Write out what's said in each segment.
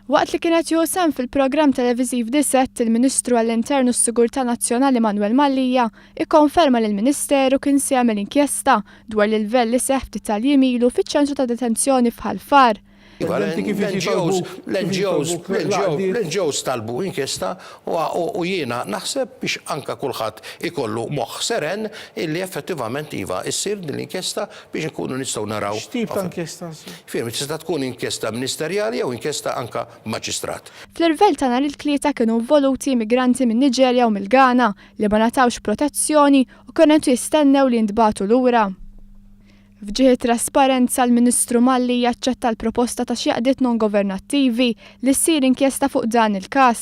Waqt li kien qed jieħu sehem fil-programm televiżiv Dissett, il-Ministru għall-Intern u s-Sigurtà Nazzjonali Manuel Mallia ikkonferma li l-Ministeru kien se jagħmel inkjesta dwar l-irvell li seħħ ftit tal-jiem ilu fiċ-ċentru ta' detenzjoni f'Ħal Far. Iva, l-NGOs, l-NGOs, l-NGOs talbu inkjesta u jiena naħseb biex anka kulħadd ikollu moħħ seren illi effettivament iva issir din l-inkjesta biex inkunu nistgħu naraw. X'tip ta' inkjesta ssir? Fim, tista' tkun inkjesta ministerjali jew inkjesta anka maġistrat. Fl-irvell ta' nhar il-Tlieta kienu involuti immigranti min-Niġerja u mill-Ghana li ma ngħatawx protezzjoni u kienu qed jistennew li jintbagħtu lura. F'ġieħ it-trasparenza, l-Ministru Malli jaċċetta l-proposta ta' xi għaqdiet non-governattivi li ssir inkjesta fuq dan il-każ.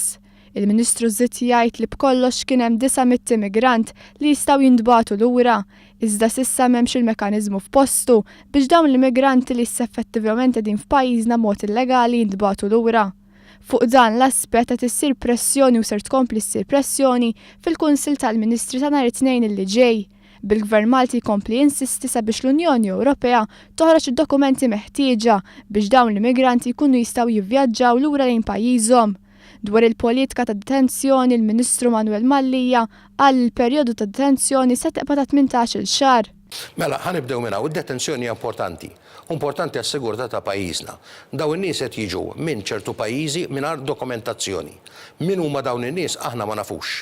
Il-Ministru żied jgħid li b'kollox kien hemm 900 immigrant li jistgħu jintbagħtu lura, iżda s'issa m'hemmx il-mekkaniżmu f'postu biex dawn l-immigranti li issa effettivament qegħdin f'pajjiżna b'mod illegali jintbagħtu lura. Fuq dan l-aspett qed issir pressjoni u ser tkompli ssir pressjoni fil-Kunsill tal-Ministri ta' nhar it-Tnejn li ġej, bil-Gvern Malti jkompli jinsisti sabiex l-Unjoni Ewropea toħroġ id-dokumenti meħtieġa biex dawn l-immigranti jkunu jistgħu jivvjaġġaw lura lejn pajjiżhom. Dwar il-politika ta' detenzjoni, il-Ministru Manuel Mallia qal li l-perjodu ta' detenzjoni se tibqa' ta' 18-il xahar. Mela, ħa nibdew minn hawn. Id-detenzjoni hija importanti. Importanti għas-sigurtà ta' pajjiżna. Dawn in-nies qed jiġu minn ċertu pajjiżi mingħajr dokumentazzjoni. Min huma dawn in-nies aħna ma nafux.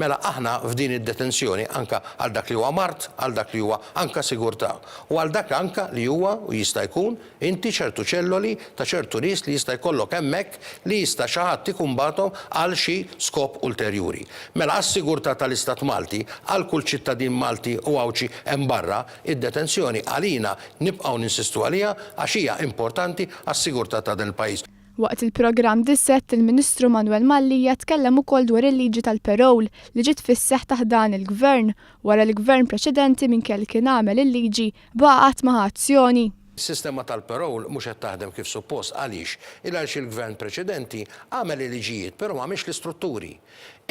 Mela aħna f'din id-detenzjoni anke għal dak li huwa mard, għal dak li huwa anke sigurtà u għal dak anke li huwa u jista' jkun Inti ċertu ċelloli ta' ċertu nies li jista' jkollok hemmhekk li jista' xi ħadd ikun bagħthom għal xi skop ulterjuri. Mela għas-sigurtà tal-Istat Malti, għal kull ċittadin Malti u Għawdxi hemm barra, id-detenzjoni għalina nibqgħu ninsistu għaliha għax hija importanti għas-sigurtà ta' dan il-pajjiż. Waqt il-programm Dissett, il-Ministru Manuel Mallia tkellem ukoll dwar il-liġi tal-parole li ġiet fis-seħħ taħt dan il-Gvern, wara li Gvern preċedenti minkejja li kien għamel il-liġi, baqa' qatt ma ħa azzjoni. Is-sistema tal-parole mhux qed taħdem kif suppost għaliex? Il għaliex il-gvern preċedenti għamel il-liġijiet però m'għamilx l-istrutturi.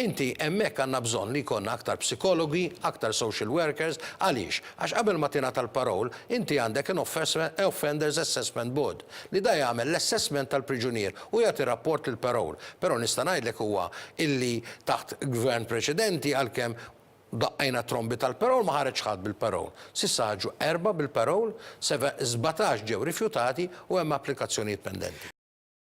Inti hemmhekk għandna bżonn li jkollna aktar psikologi, aktar social workers, għaliex? Għax qabel ma tingħata l-parole inti għandek an offenders assessment board li da jagħmel l-assessment tal-priġunier u jagħti rapport lill-parole. Però nista' ngħidlek huwa illi taħt gvern preċedenti għalkemm Daqqejna t-trombi tal-parole ma ħareġ ħadd bil-parole. S'issa ħarġu erbgħa bil-parole, 17 ġew rifjutati u hemm applikazzjonijiet pendenti.